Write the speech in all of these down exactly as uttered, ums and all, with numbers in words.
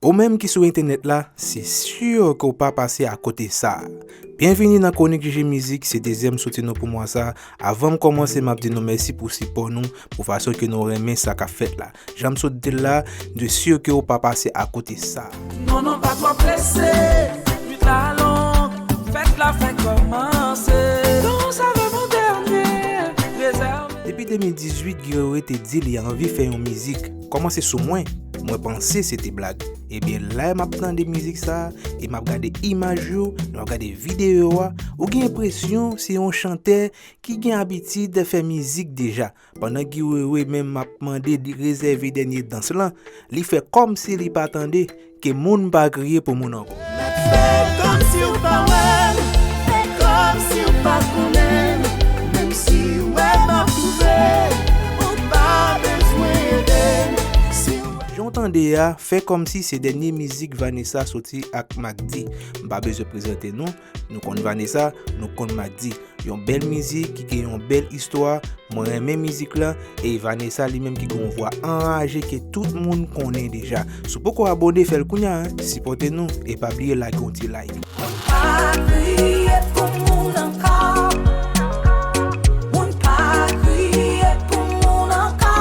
Ou menm ki sou entènèt la, se si ke w pa pase akote sa. Byenvini nan Kwonik J J Mizik, se dezyèm soti nou pou mwa sa. Avan m kòmanse, m ap di nou mèsi pou sipò nou, pou fason ke nou renmen sa k ap fèt la. Jan m sot di l la, de si ke w pa pase akote sa. Non, non, pa twò prese, nwit la long, fèt la fèk kòmanse. Non, sa vrèman dènye, rezève. Depi de mil dizuit, Guerrier te di li anvi fè yon mizik. Kòmanse sou mwen, mwen panse se te blag. Ebyen, lè m ap tande mizik sa, e m ap gade imaj yo, lè w ap gade videyo a, ou gen enpresyon se yon chantè ki gen abitid fè mizik deja. Pandan Guerrier menm ap mande li rezève dènye dans lan, li fè kòmsi li pa tande, ke moun pa kriye pou moun ankò. Fè kòmsi w pa wè m, fè kòmsi w pa konnen m, menm si w wè m ap twouve, ou pa bezwen ede m. Si w Jan w tande a, fè kòmsi se dènye mizik Vanessa soti ak Mack D. M pa bezwen prezante nou, nou konn Vanessa, nou konn Mack D. Yon bèl mizik ki gen yon bèl istwa. Mwen renmen mizik la, e Vanessa li menm ki gen yon vwa anraje ke tout moun konnen deja. Si w poko abòne, fè l kounya, en. Sipòte nou e pa bliye lage yon ti like. Pa kriye pou moun ankò. Moun pa kriye pou moun ankò.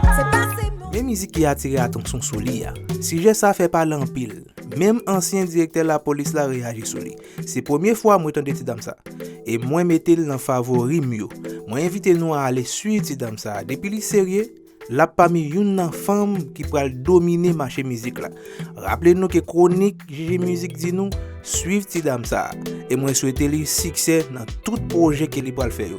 Se pa se moun. Men mizik ki atire atansyon sou li a. Sijè sa fè pale anpil. Menm ansyen direktè lapolis la reyaji sou li. Se premye fwa mwen tande ti dam sa. E mwen mete l nan favori m yo. Mwen envite nou a ale swiv ti dam sa. Depi li serye, l ap pami youn nan fanm ki pral domine mache mizik la. Raple nou ke Kwonik J J Mizik di nou, swiv ti dam sa. E mwen swete li siksè nan tout pwojè ke li pral fè yo.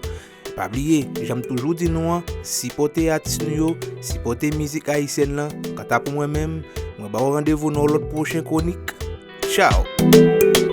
Pa bliye, jan m toujou di nou an, sipòte atis nou yo, sipòte mizik ayisyèn lan. Kanta pou mwen menm, mwen ba w randevou nan yon lòt pwochen kwonik. Tchaw!